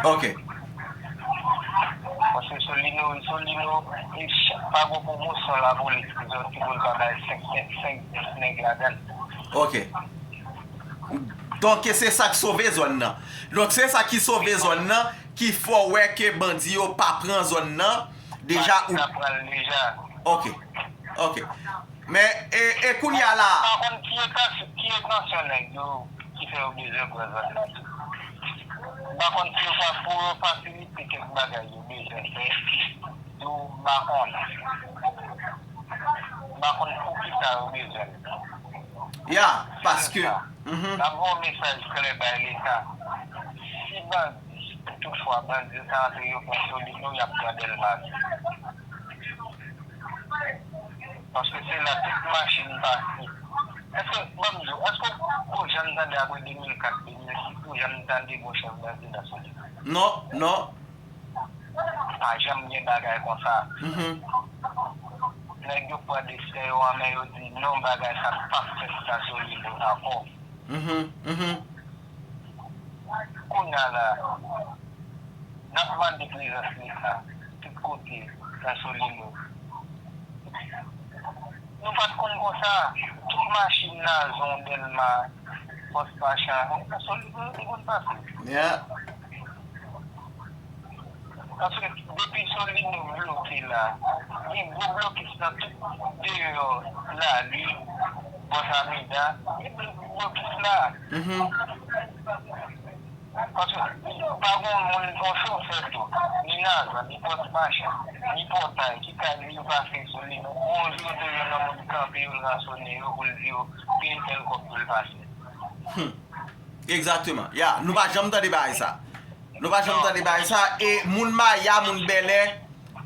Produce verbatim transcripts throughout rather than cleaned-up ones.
Ok. Paske Solino, Solino, e ch- pa gen pwomosyon lapolis ki sòti pou l pa bay senk, senk, senk, dis nèg ladan l. Ok. Donk, se sa k sove zòn nan. Donk, se sa ki sove zòn nan, ki fè w wè ke bandi yo pa pran zòn nan. Deja, ou. Sa pran l deja. Ok. Ok. Men, e, e kounye a la. M pa konn ki entansyon, ki entansyon nèg yo ki fè yo bezwen pran zòn nan tou. M pa konn si yo pa pou yo fasilite kèk bagay yo bezwen fè. Tou m pa konnen. M pa konn poukisa yo bezwen l. Ya, paske. Se sa. Mhm. N ap voye yon mesaj klè bay Leta. Si bandi, toutfwa bandi sa antre, yo pran Solino, y ap pran Dèlma tou. Paske se la tout machin pase. Èske, ban m di w, èske w janm tande apre de mil kat, de mil sis, ou janm tande gon chèf bandi nan Solino? Non, non. Pa janm gen bagay konsa. Mhm. Nèg yo pran desten yo an men, yo di non, bagay sa p ap fèt nan Solino ankò. Mhm, mhm. Kounye a la, n ap mande prezans Leta tout kote nan Solino. Nou pa t konn konsa. Tout machin Nazon, Dèlma, Pòs Machan, nan Solino yo te konn pase. Yeah. Paske depi Solino bloke la, gen gwo blokis nan tout deyò lari, bò Sameda, gen blo- blokis la. Mhm. Paske pa gen moun, yon chofè tou, ni Nazon, ni Pòs Machan, ni Pòtay, ki ka di yo pase Solino. Yon jou, yo te jwenn yon moun kanpe, yo rasonnen yo pou l di yo peye tèl kòb pou l pase. Hmm. Egzakteman. Ya, nou pa janm tande bagay sa. Nou pa janm tande bagay sa. E moun Maya, moun Bèlè,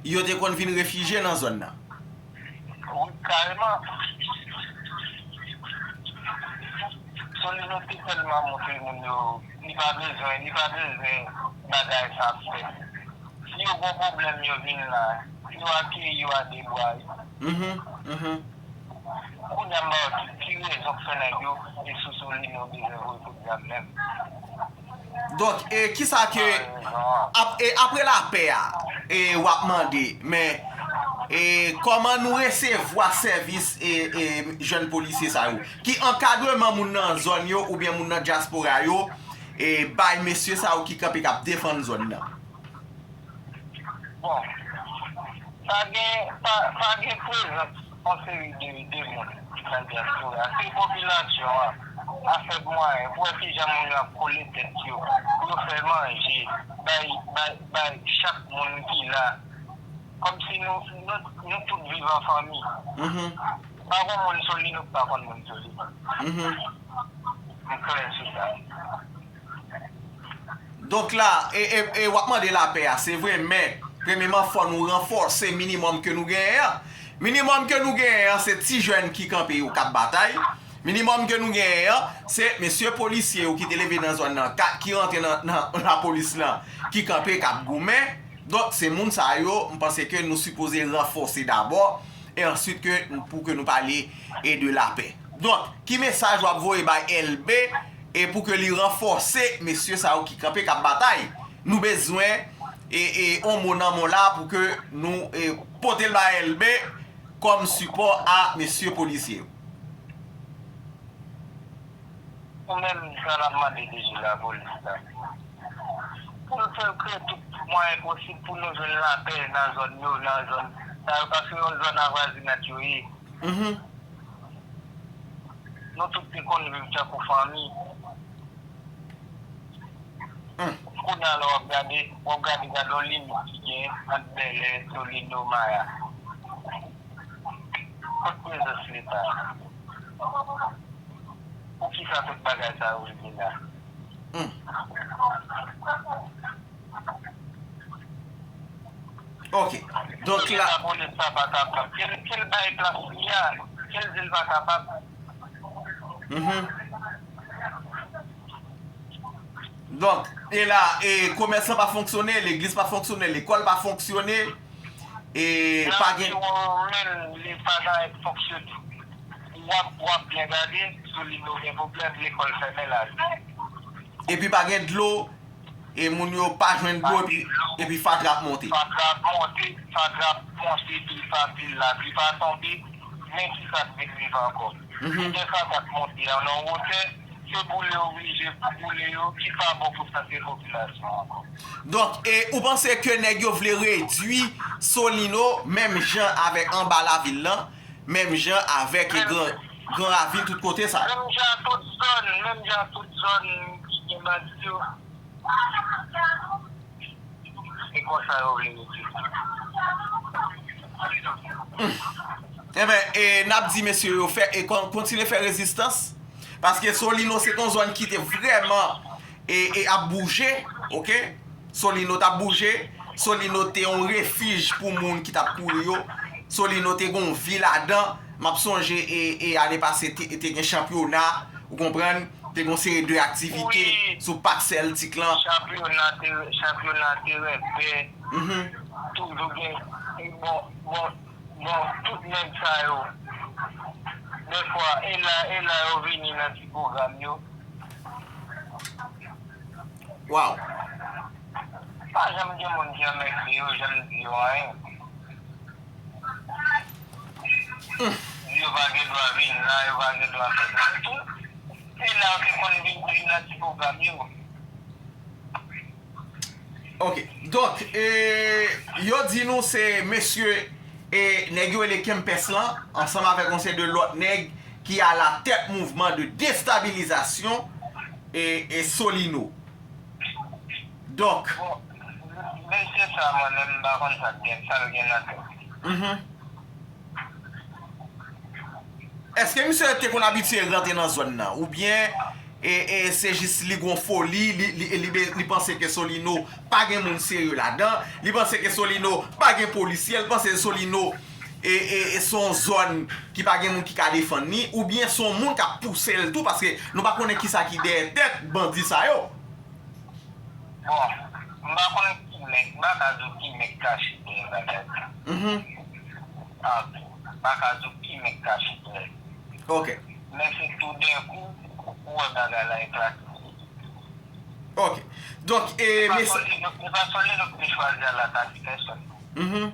yo te konn vin refijye nan zòn nan. Wi, kareman. Solino te tèlman montre moun yo, li pa bezwen, li pa bezwen bagay sa ap fèt. Si yo gon pwoblèm, yo vin la. Yo akeyi yo a de bra. Mhm, mhm. Kounye a m ba w ki, ki rezon k fè nèg yo te sou Solino bezwen voye kout zam menm. Donk, e kisa ke, ap, e apre lapè a, e w ap mande, men, e kòman nou resevwa sèvis, e, e jèn polisye sa yo? Ki ankadreman moun nan zòn yo oubyen moun nan dyaspora yo, e bay mesye sa yo ki kanpe k ap defann zòn nan? Bon, pa gen, pa, pa gen prezans yon seri de, de moun nan dyaspora. Se popilasyon an, a fèb mwayen, pou wè kijan moun yo ap kole tèt yo, pou yo fè manje, bay, bay, bay chak moun ki la. Kòmsi nou, nou, nou tout viv an fanmi. Mhm. Pa gen moun Solino k pa konn moun Solino. Mhm. M klè sou sa. Donk la, e, e, e w ap mande lapè a, se vre, men, premyeman, fò nou ranfòse minimòm ke nou genyen an. Minimòm ke nou genyen an, se ti jèn ki kanpe yo k ap batay. Minimòm ke nou genyen an, se mesye polisye yo ki te leve nan zòn nan, ka, ki rantre nan, nan lapolis lan, ki kanpe, k ap goumen. Donk, se moun sa yo, m panse ke nou sipoze ranfòse dabò, e answit ke, pou ke nou pale, e de lapè. Donk, ki mesaj w ap voye bay L B, e pou ke li ranfòse mesye sa yo ki kanpe, k ap batay? Nou bezwen, e, e, yon mo nan men w la pou ke nou, e, pote l bay L B kòm sipò a mesye polisye yo. Nou menm, sa n ap mande D G lapolis la, pou l fè kreye tout mwayen posib pou nou jwenn lapè nan zòn yo, nan zòn sa yo, paske yon zòn avwazinad yo ye. Mhm. Nou tout te konn viv tankou fanmi. Hmm. Kounye a la, w ap gade, w ap gade, gade yon limit ki gen ant Bèlè, Solino, Maya. Kot prezans Leta? Poukisa tout bagay sa yo rive la? Hmm. Ok. Donk la, lapolis la pa kapab. Ke l, ke l bay plas li a, ke l di l pa kapab. Mhm. Donk, e la, e komès lan pa fonksyone, legliz pa fonksyone, lekòl pa fonksyone, e pa gen. Nan menm, li pa nan fonksyone. W ap, w ap byen gade, Solino gen pwoblèm, lekòl fèmen la. Epi pa gen dlo, e moun yo pa jwenn dlo epi, epi fatra ap monte. Fatra ap monte, fatra ap monte, pil pa pil, lapli pa tonbe, men ki sa k vin rive ankò? Mhm. Lè fatra ap monte a nan wotè, se boule yo oblije boule yo, ki pa bon pou sante popilasyon an ankò. Donk, e, ou panse ke nèg yo vle redui Solino menm jan avèk anba lavil lan, menm jan avèk e, Gran, Gran Ravin, tout kote sa yo? Menm jan tout zòn, menm jan tout zòn ki gen bandi yo. Se konsa yo vle rete. Enben, e, n ap di mesye yo fè, e, kon- kontinye fè rezistans, paske Solino se t on zòn ki te vrèman e, e ap bouje, oke? Solino t ap bouje, Solino te yon refij pou moun ki t ap kouri yo, Solino te gen yon vi ladan, m ap sonje e, e ane pase te, te gen chanpyona, ou konprann, te gen yon seri de aktivite sou Pak Sèltik lan. Chanpyona te, chanpyona te rèdè, toujou gen, bon, bon, bon, tout nèg sa yo, dèfwa, e la, e la yo vini nan ti pwogram yo. Wow. Pa janm gen moun ki anmède yo, janm di yo anyen. Yo pa gen dwa vin la, yo pa gen dwa fè sa. Tou, se la yo te konn vin, vin nan ti pwogram yo. Ok. Donk, e, yo di nou se mesye, e, nèg yo rele Kempès lan, ansanm avèk yon seri de lòt nèg ki alatèt mouvman de destabilizasyon e, e Solino. Donk. Bon, mesye sa mwen menm m pa konn sa k gen, sa l gen nan tèt li. Mhm. Èske misye te konn abitye rantre nan zòn nan? Oubyen e, e, se jis li gon foli, li, li, li, li panse ke Solino pa gen moun serye ladan, li panse ke Solino pa gen polisye, li panse Solino e, e, e se yon zòn ki pa gen moun ki ka defann li, oubyen se yon moun k ap pouse l tou, paske nou pa konnen kisa ki dèyè tèt bandi sa yo. Bon, m pa konnen ki nèg, m pa ka di w ki nèg kache dèyè bagay sa. Mhm. Anfen, m pa ka di w ki nèg kache dèyè. Ok. Men se toudenkou, ou wè bagay la eklate. Ok. Donk, e, men sa. Se pa Solino ki te chwazi al atake pèsòn. Mhm.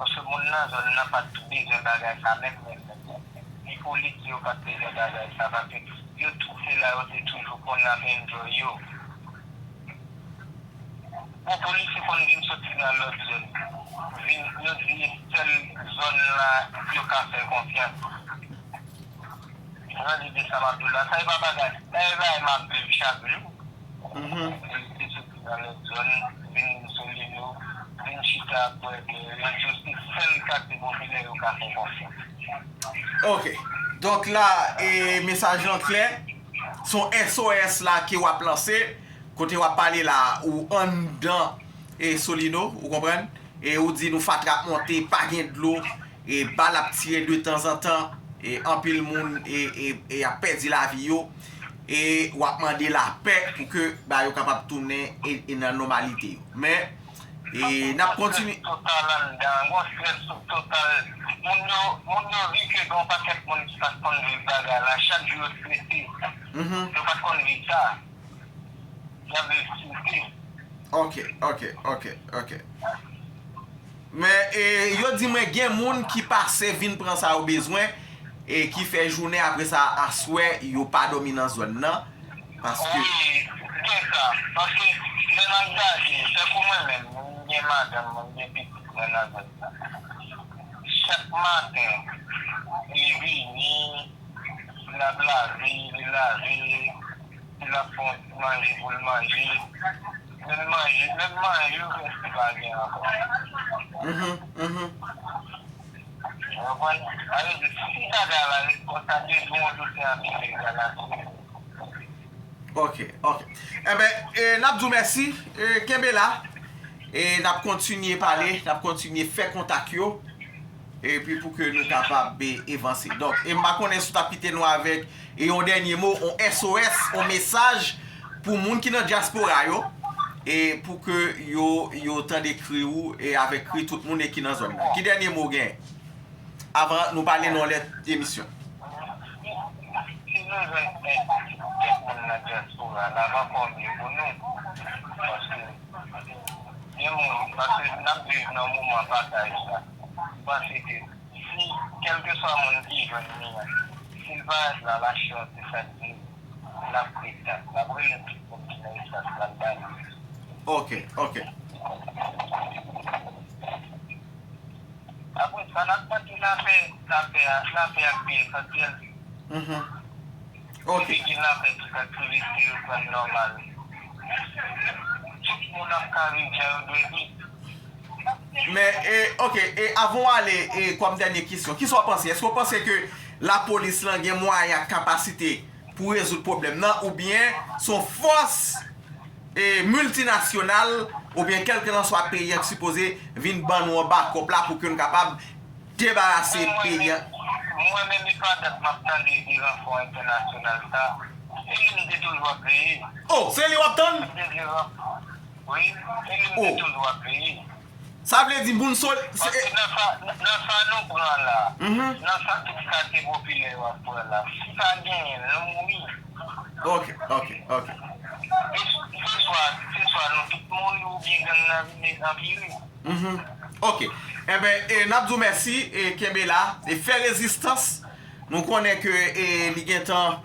Paske moun nan zòn nan pa t bezwen bagay sa menm, menm, menm, menm. Ni polisye yo pa t bezwen bagay sa, paske yo tout se la yo te toujou konn ap enjoy yo. Bon, polisye konn vin soti nan lòt zòn, vin, yo di sèl zòn la yo ka fè konfyans. Nan lide sa m ap di w la, sa e pa bagay, sa e bagay m ap viv chak jou. Mhm. Yo te soti nan lòt zòn, vin Solino, vin chita bwè dèyè yo, yo se sèl katye popilè yo ka fè konfyans. Ok. Donk la, e, mesaj lan klè. Se yon S O S la ke w ap lanse. Kote w ap pale la, ou anndan e Solino, ou konprann? E ou di nou fatra ap monte, pa gen dlo, e bal ap tire de tanzantan, e anpil moun e, e, e ap pèdi lavi yo, e w ap mande lapè pou ke bagay yo kapab tounen e, e nan nòmalite yo. Men, e n ap kontinye. Gon strès total anndan, gon strès total. Moun yo, moun yo vi ke gen yon pakèt moun ki pa t konn viv bagay la, chak jou yo strese. Mhm. Yo pa t konn viv sa. Y ap viv sou pye. Ok, ok, ok, ok. Men, e, yo di mwen gen moun ki pase vin pran sa yo bezwen, e ki fè jounen, apre sa, aswè, yo pa dòmi nan zòn nan, paske. Wi, gen sa. Paske, lè n ap gade, tankou mwen menm, m gen madanm mwen, m gen pitit mwen nan zòn nan. Chak maten, li vini, l ap lave, li lave, si l ap fè yon ti manje pou l manje, menm manje, menm manje yo prèske pa gen ankò. Mhm, mhm. Ou konprann? Sa vle di, si bagay la ret konsa, de jou an jou, se anpil nèg la nan sou. Ok, ok. Enben, e, n ap di w mèsi. E, kenbe la. E, n ap kontinye pale, n ap kontinye fè kontak yo. Epi pou ke nou kapab, e, e vanse. Donk, e m pa konnen si w t ap kite nou avèk, e, yon dènye mo, yon S O S, yon mesaj pou moun ki nan dyaspora yo, e pou ke yo, yo tande kri ou, e avèk kri tout moun e ki nan zòn nan. Ki dènye mo w genyen? Avan nou pale nan yon lòt emisyon. Nou jwenn èd kèk moun nan dyaspora la, m ap fòme pou nou. Paske gen moun, paske n ap viv nan moman pataj la. M panse ke si, kèlkeswa moun ki jwenn li an, si l parèt la, l achte yon ti sandwich, l ap pran tan, l ap rele tout moun ki nan espas la, l ba yo. Ok, ok. Apre sa, n ap mande lapè, lapè, lapè ak pi esansyèl. Mhm. Ok. Epi gen lapè, tout aktivite yo pran nòmal. Tout moun ap ka viv jan yo dwe viv. Men, e, ok, e avan w ale, e kòm dènye kesyon, kisa w panse? Èske w panse ke lapolis lan gen mwayen ak kapasite pou rezoud pwoblèm nan, oubyen se yon fòs e, miltinasyonal oubyen kèlkelanswa peyi an ki sipoze vin ban nou yon bakòp la pou ke nou kapab debarase peyi an. Mwen menm, mwen menm, e pa dat m ap tande de ranfò entènasyonal sa. Se li m te toujou ap veye. Oh, se li w ap tann? M te di ranfò. Wi, se li m te toujou ap veye. Sa vle di moun soli... Paske nan sa, nan sa nou pran la, nan sa tout katye popilè yo ap pran la, si pa genyen l, nou mouri. Ok, ok, ok. E se swa, se swa nou tout mouri oubyen gang nan vin anpire. Mhm. Ok. Enben, e, n ap di w mèsi, e, kenbe la, e fè rezistans. Nou konnen ke, e, li gentan,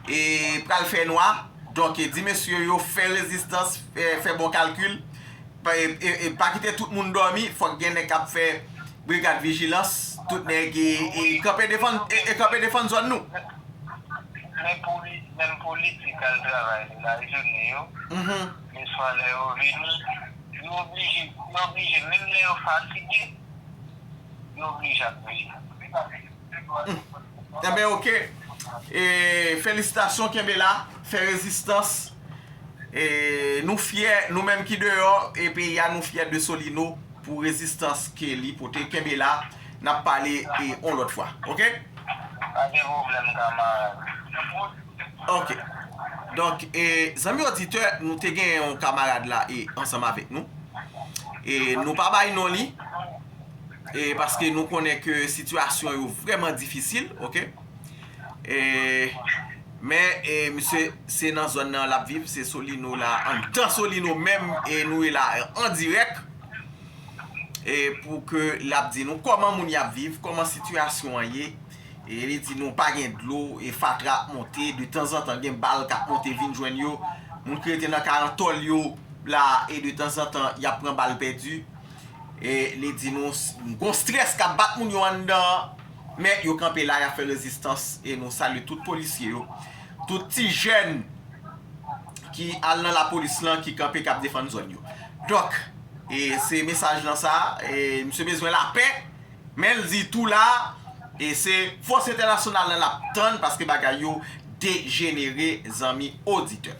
e, pral fè nwa. Donk, e, di mesye yo fè rezistans, fè, fè bon kalkil. Pa, e, e, e, pa kite tout moun dòmi, fòk gen nèg k ap fè brigad vijilans, tout nèg e, e kanpe defann, e, e kanpe defann zòn nou. Men poli-, menm politik al travay lajounen yo, leswa lè yo vini, yo oblije, yo oblije, menm lè yo fatige, yo oblije ap veye. Enben, ok. E, felisitasyon, kenbe la, fè rezistans. E, nou fyè, nou menm ki deyò, e peyi a, nou fyè de Solino pou rezistans ke li pote. Kenbe la, n ap pale, e, yon lòt fwa. Ok? Pa gen pwoblèm, kanmarad. Ok. Donk, e, zanmi oditè, nou te gen yon kanmarad la, e, ansanm avèk nou. E, nou pa bay non li. E, paske nou konnen ke sitiyasyon yo vrèman difisil, ok? E, men, e, misye, se nan zòn nan l ap viv, se Solino la, anndan Solino menm, e nou ye la, e, an dirèk. E pou ke l ap di nou kòman moun y ap viv, kòman sitiyasyon an ye. E li di nou pa gen dlo, e fatra ap monte, de tanzantan gen bal k ap monte vin jwenn yo. Moun ki rete nan Karantòl yo la, e de tanzantan y ap pran bal pèdi. E li di nou s-, gon strès k ap bat moun yo anndan an, men yo kanpe la, y ap fè rezistans, e nou salye tout polisye yo, tout ti jèn ki al nan lapolis lan, ki kanpe, k ap defann zòn yo. Donk, e se mesaj lan sa, e misye bezwen lapè, men l di tou la, e se fòs entènasyonal lan l ap tann, paske bagay yo dejenere, zanmi oditè.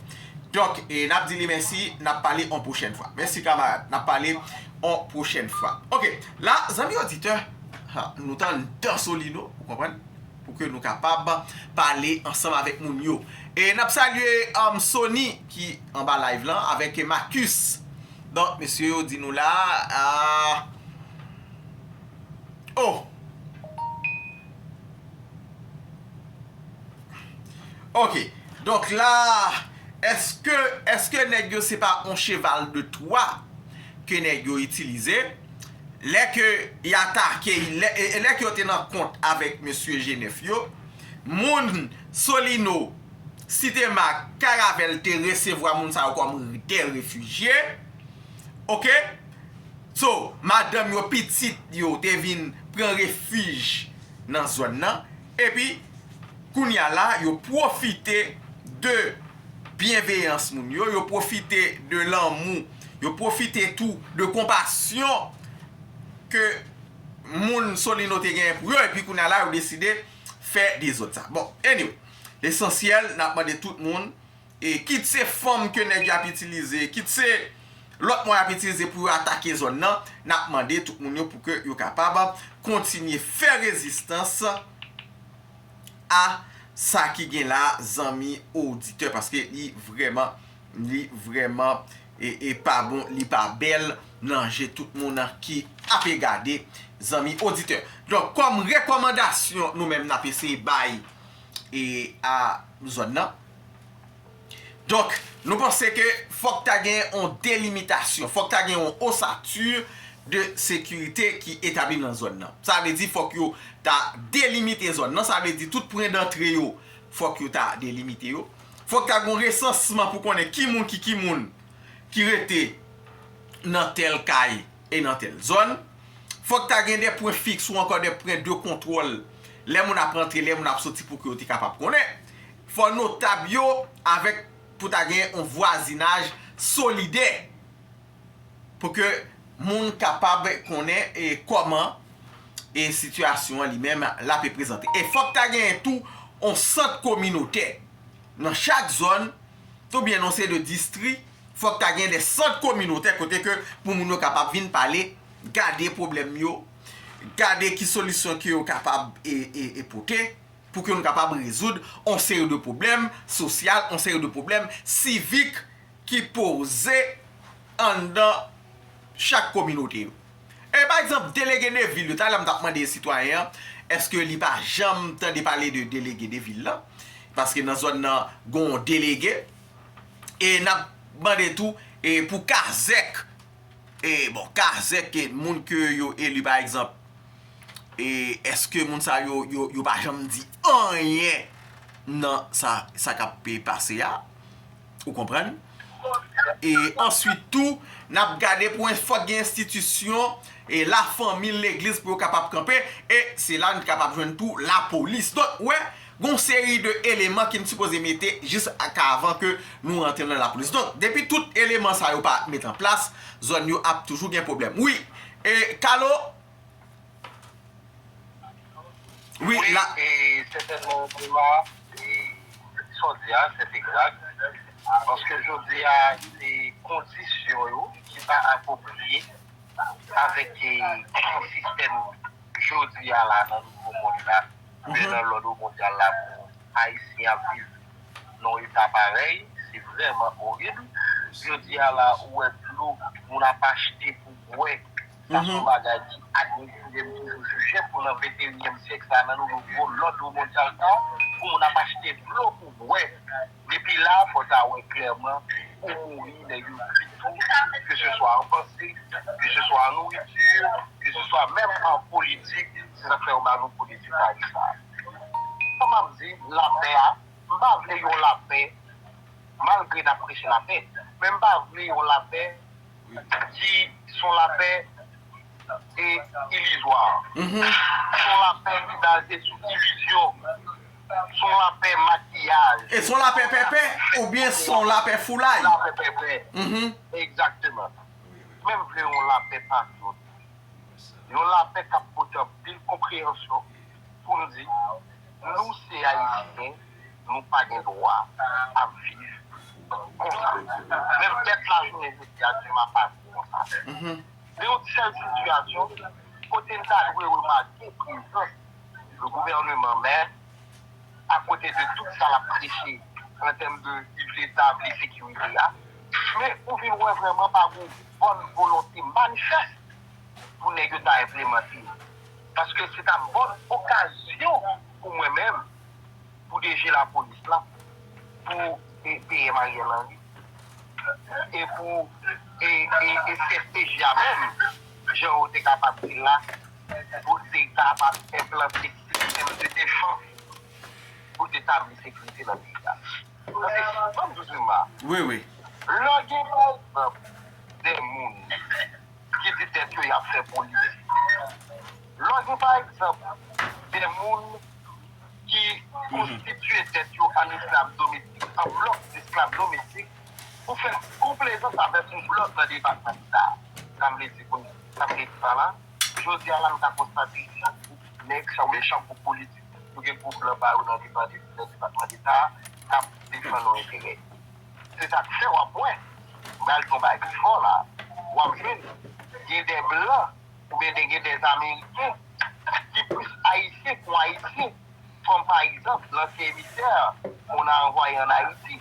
Donk, e n ap di li mèsi, n ap pale yon pwochèn fwa. Mèsi, kanmarad, n ap pale yon pwochèn fwa. Ok, la, zanmi oditè, ha, nou t anndan Solino, ou konprann? Pou ke nou kapab pale ansanm avèk moun yo. E n ap salye, um, Sony ki anba live lan avèk Marcus. Donk, mesye yo di nou la, ah, oh. Ok. Donk la, èske, èske nèg yo se pa yon cheval de Troie ke nèg yo itilize? Lè ke y atake, lè, e, e lè ke yo te nan kont avèk mesye G nèf yo, moun Solino, Site Mak, Karavèl te resevwa moun sa yo kòm de refijye. Ok? So, madanm yo, pitit yo te vin pran refij nan zòn nan. Epi, kounye a la, yo pwofite de byenveyans moun yo, yo pwofite de lanmou, yo pwofite tou de konpasyon ke moun Solino te genyen pou yo, epi kounye a la, yo deside fè dezòd sa. Bon, anyway, lesansyèl, n ap mande tout moun, e kit se fanm ke nèg yo ap itilize, kit se lòt mwayen y ap itilize pou yo atake zòn nan, n ap mande tout moun yo pou ke yo kapab kontinye fè rezistans a sa ki gen la, zanmi oditè, paske li vrèman, li vrèman, e, e pa bon, li pa bèl nan je tout moun ki ap gade, zanmi oditè. Donk, kòm rekòmandasyon, nou menm n ap eseye bay e a zòn nan. Donk, nou panse ke fòk ta gen yon delimitasyon, fòk ta gen yon ossature de sécurité ki etabli nan zòn nan. Sa vle di fòk yo ta delimite zòn nan, sa vle di tout pwen dantre yo, fòk yo ta delimite yo. Fòk ta gen yon resansman pou konnen ki moun ki ki moun ki rete nan tèl kay e nan tèl zòn. Fòk ta gen de pwen fiks ou ankò de pwen de kontwòl lè moun ap rantre, lè moun ap soti pou ke yo te kapab konnen. Fò notab yo avèk pou ta gen yon vwazinaj solidè pou ke moun kapab konnen e kòman e sitiyasyon an li menm l ap prezante. E fòk ta genyen tou yon sant kominotè nan chak zòn oubyen nan seri de distri, fòk ta gen de sant kominotè kote ke pou moun yo kapab vin pale, gade pwoblèm yo, gade ki solisyon ke yo kapab e, e, e pote pou ke nou kapab rezoud yon seri de pwoblèm sosyal, yon seri de pwoblèm sivik ki poze anndan chak kominote yo. E pa egzanp, delege de vil yo, talè m t ap mande sitwayen an, èske li pa janm tande pale de delege de vil lan? Paske nan zòn nan, gon delege. E n ap mande tou, e pou kazèk, e bon, kazèk, e moun ke yo eli, pa egzanp, e èske moun sa yo, yo, yo pa janm di anyen nan sa, sa k ap pase a? Ou konprann? E answit tou, n ap gade pou fòk gen enstitisyon, e lafanmi, legliz pou yo kapab kanpe, e se la n kapab jwenn tou lapolis. Donk, ou wè, gon seri de eleman ki n sipoze mete jis ak avan ke nou rantre nan lapolis. Donk, depi tout eleman sa yo pa met an plas, zòn yo ap toujou gen pwoblèm. Wi, e Kalo, wi, wi, la. E sètènman, Prima, e sa w di a, se egzak. Paske jodi a, se kondisyon yo ki pa apwopriye avèk, e, sistèm jodi a la nan nouvo mond la, oubyen nan lòd mondyal la pou Ayisyen ap viv nan yon eta parèy, se vrèman orib. Jodi a la, ou wè dlo moun ap achte pou bwè, sa se yon bagay ki admire m toujou jije pou nan venteyinyèm syèk sa, nan nouvo lòd mondyal sa, pou moun ap achte dlo pou bwè. Depi la, fò ta wè klèman, ou mouri, nèg yo kwit ou, ke se swa an panse, ke se swa an nouriti, ke se swa menm an politik, se sa k fè yo ba nou politik sa, sa. Kòman m di, lapè a, m pa vle yon lapè, malgre n ap preche lapè, men m pa vle yon lapè ki se yon lapè e ilizwa. Mhm. Se yon lapè ki baze sou ilizyon. Se yon lapè makiyaj. E se yon lapè pèpè oubyen se yon lapè foulay? Lapè pèpè. Mhm. Egzakteman. Men m vle yon lapè patriyòt. Yon lapè k ap pote anpil konpreyansyon pou n di, nou se Ayisyen, nou pa gen dwa ap viv konsa. Menm bèt lajounen jodi a, di m ap aji konsa. Mhm. Men yon sèl sitiyasyon kote n ta dwe remake prezans le gouvèneman, men akote de tout sa l ap preche an tèm de li vle tabli sekirite a, men ou vin wè vrèman pa gen yon bòn volonte manifès pou nèg yo ta enplimante. Paske se ta bòn okazyon pou mwen menm, pou D G lapolis la, pou, e, P M Ariel Henry, e pou, e, e, e C S P J a menm, jan yo te kapab di la, pou te kapab enplante sistèm de defans pou te tabli sekirite nan peyi a. Paske, ban m di w, Prima, wi, wi, lè w gen, pa egzanp, de moun ki di tèt yo y ap fè politik, lè w gen, pa egzanp, de moun ki konstitye tèt yo an esklav domestik, an blòk esklav domestik, pou fè konplezans avèk yon blòk nan depatman Leta. Sa m vle di pou, sa m vle di pa la, jodi a la, nou ka konstate chak gwoup nèg, chak, oubyen chak gwoup politik, nou gen gwoup blan pa yo nan depa-, nan depatman Leta, k ap defann yon enterè. Se sa k fè w ap wè, m pral di yon bagay pi fò la, w ap jwenn gen de blan oubyen de, gen de Ameriken ki plis Ayisyen ke Ayisyen, kòm pa egzanp lansyen emisè ke w anvwaye ann Ayiti,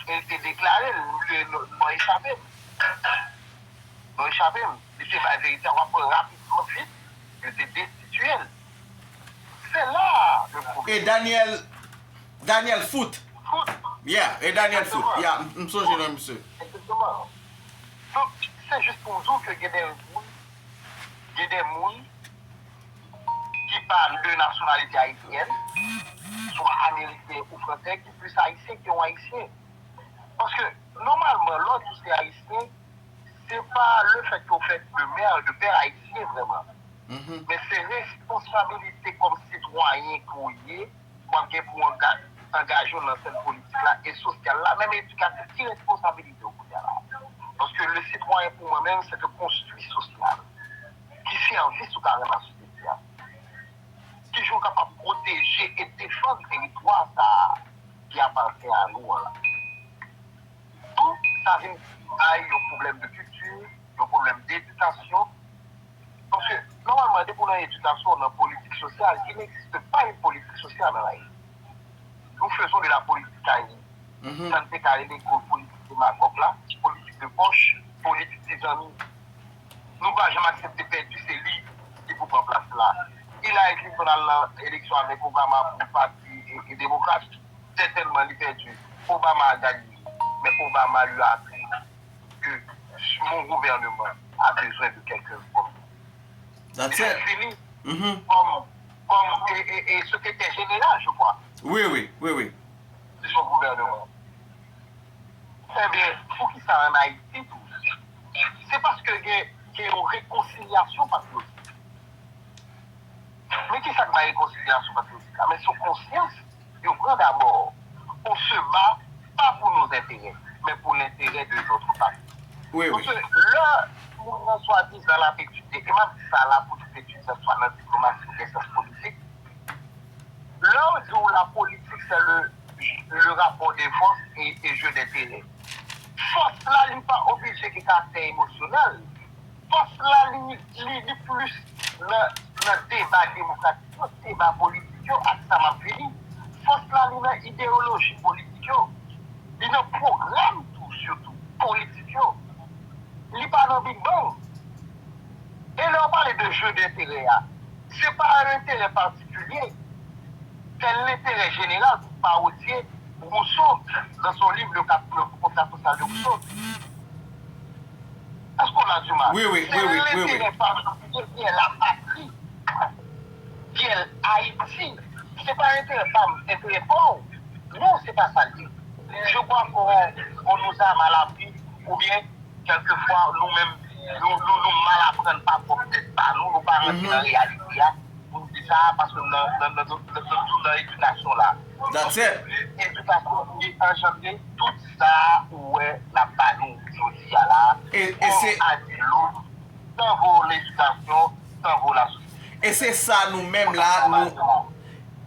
e l te deklare l, m bliye non, non echape m. Non echape m. Li te bay verite a, w ap wè rapidman vit, yo te destitiye l. Se la le pwoblèm. E Daniel, Daniel Foot. Foot. Yeah, e Daniel Foot. Exactement. Yeah, m, m sonje non misye. Exactement. Donk, se jis pou m di w ke gen de moun, gen de moun ki pa de nasyonalite ayisyèn, swa ameriken ou fransè, ki plis ayisyen ke yon ayisyen. Paske, nòmalman, lè w di w se ayisyen, se pa le fèt ke w fèt de mè, de pè ayisyen vrèman. Men se responsabilite kòm sitwayen ke w ye, w ap gen pou w anga-, angaje w nan sèn politik la e sosyal la, menm edikatif, ki responsabilite w kounye a la? Paske le sitwayen pou mwen menm, se de konstwi sosyal. Ki sèvis ou ka rann a sosyete a? Kijan w kapab pwoteje e defann teritwa sa a ki apatyen a nou an la? Tou, sa vin bay yon pwoblèm de kilti, yon pwoblèm dedikasyon. Paske, nòmalman, depi w nan edikasyon, w nan politik sosyal, il n'existe pas une politique sociale dans la vie. Nous faisons de la politique à nous. Sa n te ka rele gwo politik demagòg la, politik de pòch, politik de zanmi. Nou pa janm aksepte pèdi, se li ki pou pran plas la. Hillary Clinton al nan eleksyon avèk Obama pou pati e, e demokrat. Sètènman, li pèdi. Obama a ganye. Men Obama, li a apri ke mon gouvernement a besoin de quelqu'un comme That's it. Fini comme, comme et, et, et secrétaire général, je crois. Oui, oui, oui, oui. De son gouvernement. Ebyen, poukisa an Ayiti tou? Se paske gen, gen yon rekonsilyasyon patriyotik. Men kisa k bay rekonsilyasyon patriyotik la? Men se yon konsyans yo pran dabò. On se bat pas pour nos intérêts, mais pour l'intérêt de notre patrie. Wi, wi. Paske lè moun nan swadizan l ap etidye, e m ap di sa la pou tout etidyan, swa nan diplomasi oubyen syans politik, lè yo di w la politik se le, le rapport de force et, et jeu d'intérêt. Fòs la, li pa oblije gen karaktè emosyonèl. Fòs la, li, li, li plis nan, nan deba demokratik yo, deba politik yo, ak sa m ap vini. Fòs la, li nan ideyoloji politik yo. Li nan pwogram tou, sitou, politik yo. Li pa nan Big Bang. E lè w pale de jeu d'intérêt a, se pa un intérêt particulier, c'est l'intérêt général, pou parodier Rousseau dans son livre Le Cap-, Le Contrat social de Rousseau. Est-ce qu'on a du mal? Oui, oui, oui, oui, oui, oui. C'est l'intérêt particulier qui est la patrie, qui est Haïti. Se pa enterè pa m, enterè pa w. Non, se pa sa l ye. Je crois qu'on, on nous a mal appris, oubyen kèlkefwa, nou menm, nou, nou, nou mal aprann pa pwòp tèt pa nou, nou pa rantre nan reyalite a. Pou nou di sa, paske nan, nan, nan, nan, nan, nan edikasyon la. That's it. Edikasyon ki anjandre tout sa ou wè n ap ba nou jodi a la. E, e se, tant vaut l'éducation, tant vaut la société. E se sa nou menm la, nou,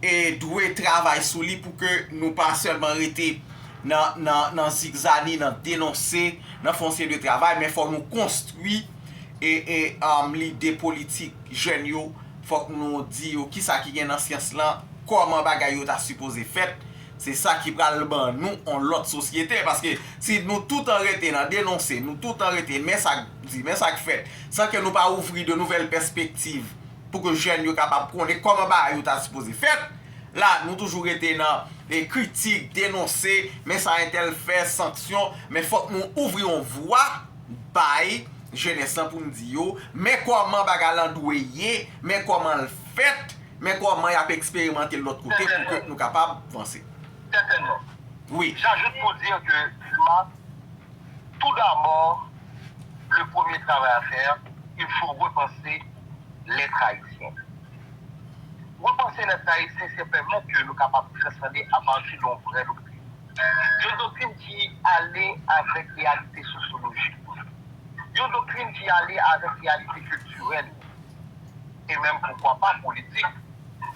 e dwe travay sou li pou ke nou pa sèlman rete nan, nan, nan zigzani, nan denonse, nan fè yon seri de travay, men fò nou konstwi e, e, um, lide politik jèn yo, fòk nou di yo kisa ki gen nan syans lan, kòman bagay yo ta sipoze fèt. Se sa ki pral ban nou yon lòt sosyete, paske si nou toutan rete nan denonse, nou toutan rete men sa k di, men sa k fèt, san ke nou pa ouvri de nouvèl pèspektiv, pou ke jèn yo kapab konnen kòman bagay yo ta sipoze fèt. La, nou toujou rete nan, e, kritik, denonse, men sa entèl fè, sanksyon, men fòk nou ouvri yon vwa bay jenès lan pou n di yo, men kòman bagay lan dwe ye, men kòman l fèt, men kòman y ap eksperimante l lòt kote pou ke nou kapab vanse. Certainement. Wi. J'ajoute pour dire que, Dumas, tout d'abord, le premier travail à faire, il faut repenser l'être haïtien. Repanse lèt ayisyen, se pèmèt ke nou kapab transande apati de yon vrè doktrin. Yon doktrin ki ale avèk reyalite sosyolojik nou. Yon doktrin ki ale avèk reyalite kiltirèl nou. E menm, poukwa pa, politik.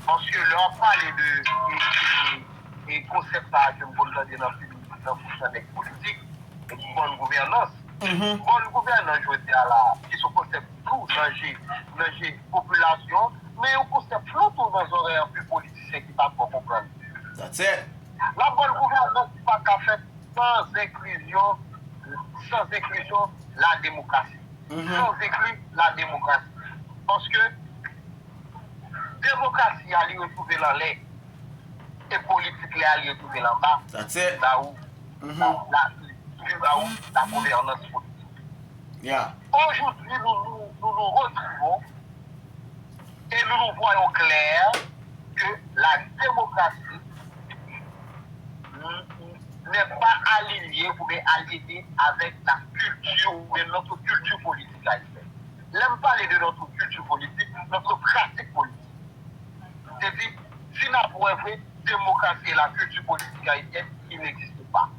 Paske lè w ap pale de, de, de, de konsèp sa a ke m konn tande nan feminis, nan bouch nan nèg politik, bòn gouvènans. Bòn gouvènans, jodi a la, ki se yon konsèp flou nan je, nan je popilasyon, men yon konsèp flou tou nan zòrèy anpil politisyen ki pa twò konprann. That's it. La bòn gouvènans pa ka fèt san enklizyon, san enklizyon la demokrasi. San enkli la demokrasi. Paske demokrasi a, li retwouve l anlè. e politik lè alye tounen anba, That's it. Ba ou, Mhm. la, la, ba ou, la gouvènans politik. Yeah. Aujourd'hui, nous nous, nous nous retrouvons et nous nous voyons clair que la démocratie n- n'est pas alignée ou bien alignée avec la culture ou bien notre culture politique haïtienne. Là, on parle de notre culture politique, notre pratique politique. Se di, si n ap wè vre, demokrasi e lakilti politik ayisyèn, il n'existe pas.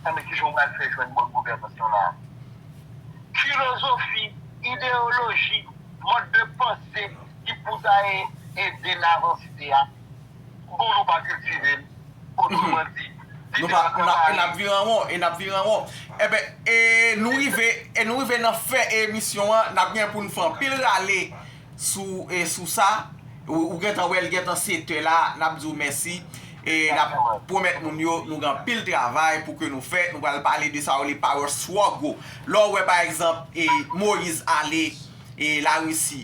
Sa men kijan w pral fè jwenn bòn gouvènans lan la. Filozofi, ideyoloji, mòd de panse ki pou ta e- ede n avanse a, bon, nou pa kiltive l. Otreman di, Nou pa, n ap, n ap vire an won, e n ap vire an won. Eben, e nou rive, e nou rive nan fen emisyon an, n ap gen pou n fè anpil rale sou, e sou sa. Ou, ou gentan wè l gentan sete la, n ap di w mèsi. E n ap pwomèt moun yo, nou gen anpil travay pou ke nou fè. Nou pral pale de sa yo rele power struggle. Lè w wè, pa egzanp, e Moyiz ale, e Larisi,